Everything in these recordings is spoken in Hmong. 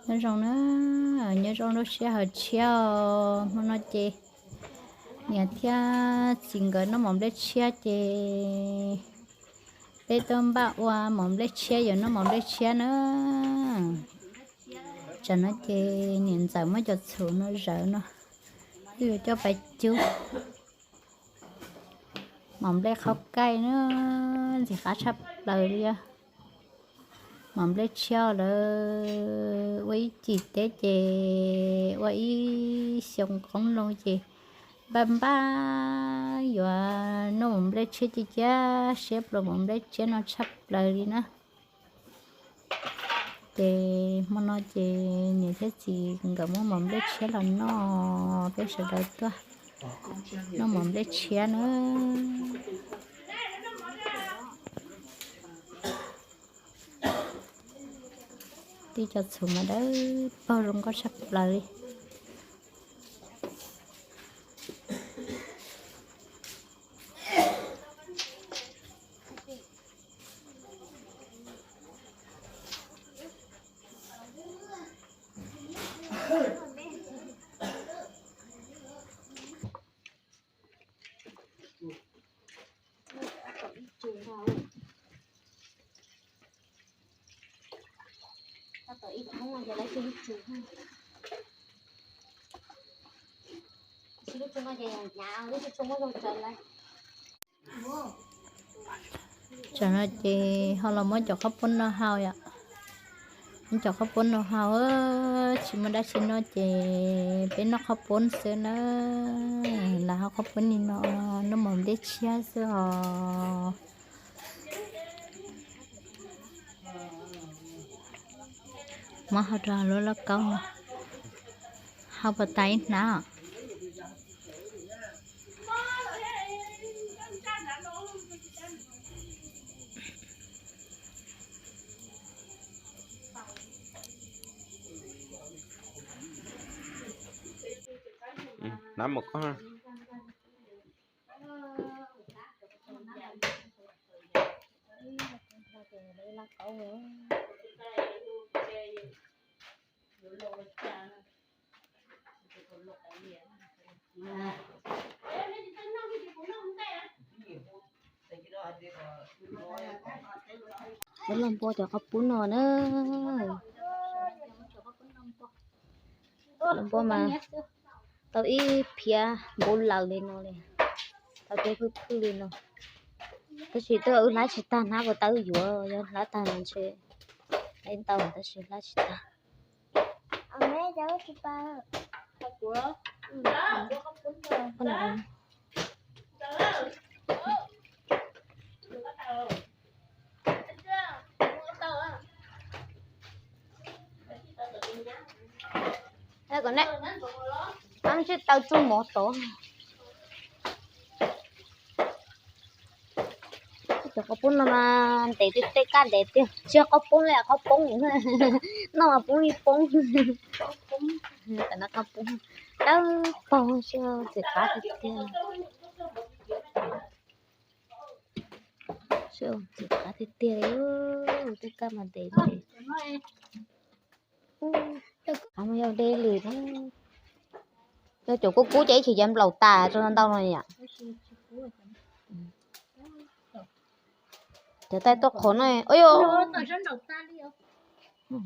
Nyob zoo na, nyob zoo lub sij hawm tshiab os. Hmo no ces niam thiab txiv nkawd noj mov nplej tshiab ces peb tuaj npaj ua mov nplej tshiab, yuav noj mov nplej tshiab na. Tsam no ces niam ntxawm muab cov txhuv no zawv no, wb yuav coj pais cub mov nplej qhaub kaij na, ntxim qab tshaj plaws li os. Mov nplej tshiab lawv ua ib cim teb ces ua ib xyoo qoob loo ces npaj npaj yuav noj mov nplej tshiab, cia cia siab pluas mov nplej tshiab no tshaj plaws li na. Ces hmo no ces niam thiab txiv nkawd muab mov nplej tshiab los noj, peb sawv daws tuaj noj mov nplej tshiab na. Tib co txhuv mas dawb paug zoo nkauj tshaj plaws li. Tsam no ces ho los muab cov qhaub poob no hau yom. Muab cov qhaub poob no hau, tsis muaj dab tsi noj ces peb noj qhaub poob xwb na. Lam hau qhaub poob li no, noj mov nplej tshiab xwb os. Muab hau rau lub lauj kaub no, hau puas tas ib hnab os. Hnab mus koj. Peb los npua cov qhaub poob no na. Los npua mas tau ib phiab npua laws li no li, tau cov phwj phwj li no. Tab sis twb wb hlab tsis tag, hnab puas tau yuav, yog hlab tag no ntshe ntau, tab sis hlab tsis tag. Kom nej, tsis tau tsuj mov tod. Cov qhaub poob no mas ntev tiag, tej kab ntev tiag, tsis yog qhaub poob li, qhaub poob noj mas poob li poob. Tam no qhaub poob dawb paug, ntxim qab tiag tiag. Ntxim qab tiag tiag li, tej kab mas ntev ntev. Qab mas yog deb li. Yog cov kub kub ces ib chim ces nplaum tas rau ntau no yom. Cov taij tuaj qhuav no,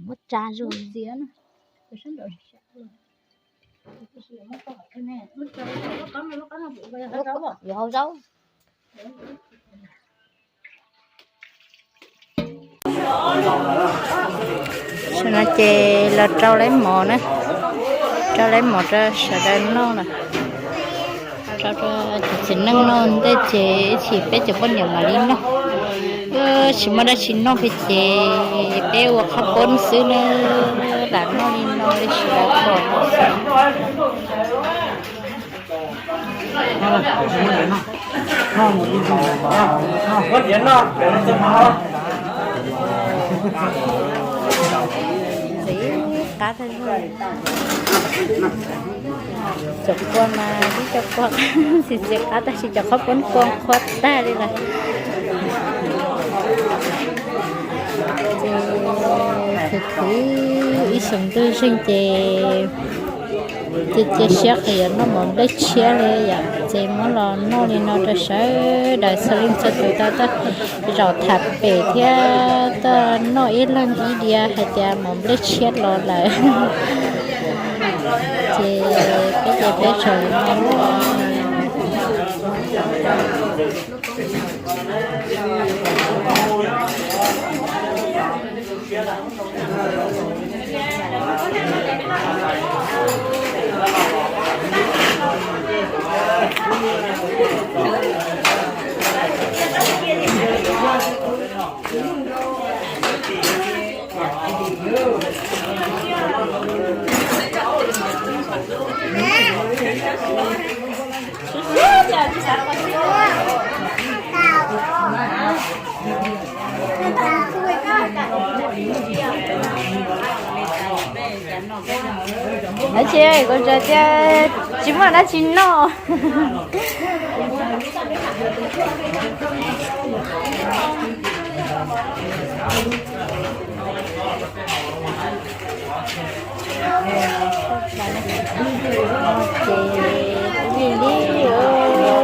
muab tsa zuj. Yuav hau zaub. Tam no ces los rau lawv mov na, rau lawv mov rau sawv daws noj lawm. Rau rau cov txiv neej noj ntej ces ib chim peb cov poj niam mam li noj. Tsis muaj dab tsi noj peb ces peb ua qhaub poob xwb na, lam noj li no li tsis lam kom. Ntxim qab tag li. Cov kua mas tib co kua ntxim ntxim qab tab sis cov qhaub poob kua qhuav tag li lawm. Ces Khwv ib xyoos ntuj zeeg ces cia cia siab qhov yuav noj mov nplej tshiab li yom, ces muab los noj li no rau sawv daws txhua leej txhua tus tau tuaj zaum tham pem thiab tuaj noj ib leeg ib diav hais tias mov nplej tshiab los lawm. Ces peb ces peb zaum li no. Dab tsi, kuv ntshai tias tsis muaj dab tsi noj. Ces li li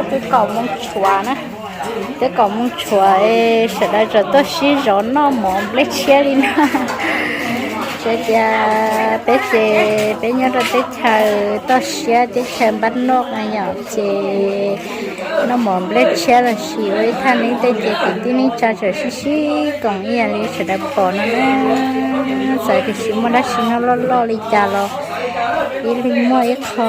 twb kaum moos tshuav na, twb kaum moos tshuav, sawv daws tseem tuaj sib zov noj mov nplej tshiab li no. Txawm tias peb ces peb nyob rau teb chaws toj siab teb chaws npab noj yom, ces noj mov nplej tshiab los sis ua ib thaj neeb tej ces kwv tij neej tsa tseem sib sib koom ib yam li sawv daws pom no na. Txawm tiam sis muaj dab tsi noj loj loj li cas los ib leeg muaj ib qho.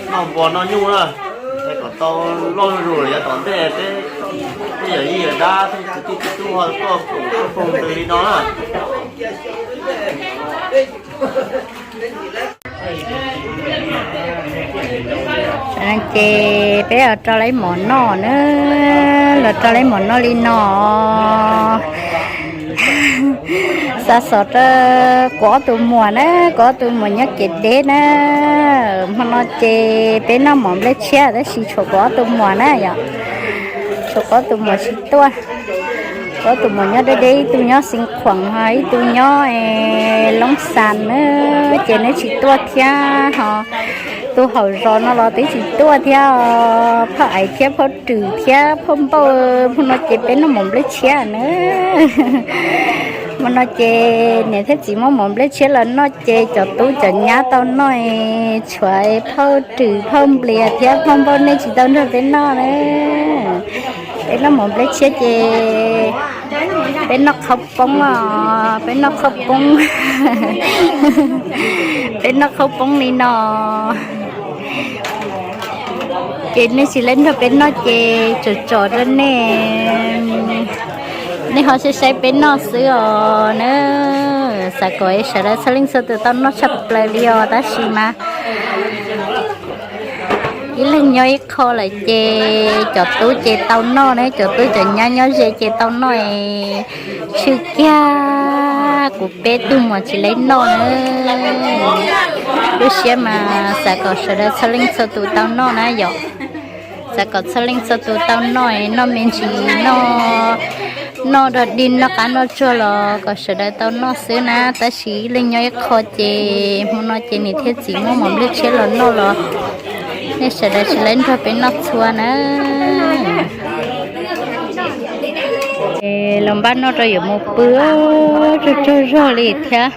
Noj npua noj nyuj na, es kom tau loj zuj zus lawm yav tom ntej peb, peb yawm yij yawm dab thiab kwv tij tij tub ho tuaj koom tuaj foom ntws li no na. Ces peb los rau lawv mov noj na, los rau lawv mov noj li no. Xa xov rau kuv ob tug muam na, kuv ob tug muam nyob kev deb na. Hmo no ces peb noj mov nplej tshiab tab sis tshuav kuv ob tug muam na yom, tshuav kuv ob tug muam tsis tuaj. Kuv ob tug muam nyob deb deb, ib tug nyob Xeev Khuam ho ib tug nyob Loob Xas na, ces neb tsis tuaj thiab ho. Tus hauv zos no los twb tsis tuaj thiab, phauj Aiv thiab phauj Rwm thiab phauj Npauj, hmo no ces peb noj mov nplej tshiab na. Hmo no ces niam thiab txiv muab mov nplej tshiab los noj ces cov tub cov nyab tau noj, tshuav phauj Rwm phauj Nplias thiab phauj Npauj nej tsis tau nrog peb noj na. Peb noj mov nplej tshiab ces peb noj qhaub poob os, peb noj qhaub poob, peb noj qhaub poob li no. Ces nej tsis lab nrog peb noj ces tsom tsom rau nej, nej ho saib saib peb noj xwb os na. Xav kom sawv daws txhua leej txhua tus tau noj tshaj plaws li os, tab sis mas ib leeg nyob ib qho lawm ces cov tub ces tau noj na, cov tub cov nyab nyob ze ces tau noj es tshwj kiag kuv peb tug muam tsis lab noj na. Lub siab mas xav kom sawv daws txhua leej txhua tus tau noj na yom. Xav kom txhua leej txhua tus tau noj, noj me ntsis, noj, noj dog dig noj qab noj tsuag los kom sawv daws tau noj xwb na. Tab sis ib leeg nyob ib qho ces hmo no ces niam thiab txiv muab mov nplej tshiab los noj los nej sawv daws tsis lab nrog peb noj txhua na. Es los npaj noj rau yuav mus pw, tsaug tsaug zog li thiab.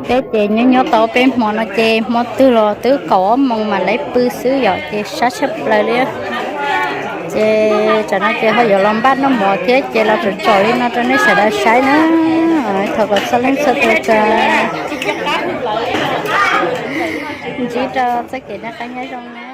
Peb ces nyob nyob tau peb hmo no ces hmo twg los twb kaum ob moos mam li pw xwb yom, ces sab tshaj plaws li. Ces tsam no ces ho yuav los npaj noj mov thiab ces los tsom tsom li no rau nej sawv daws saib na. Thov kom txhua leej txhua tus tsuas ntsib Ib rau txoj kev noj qab nyob zoo na.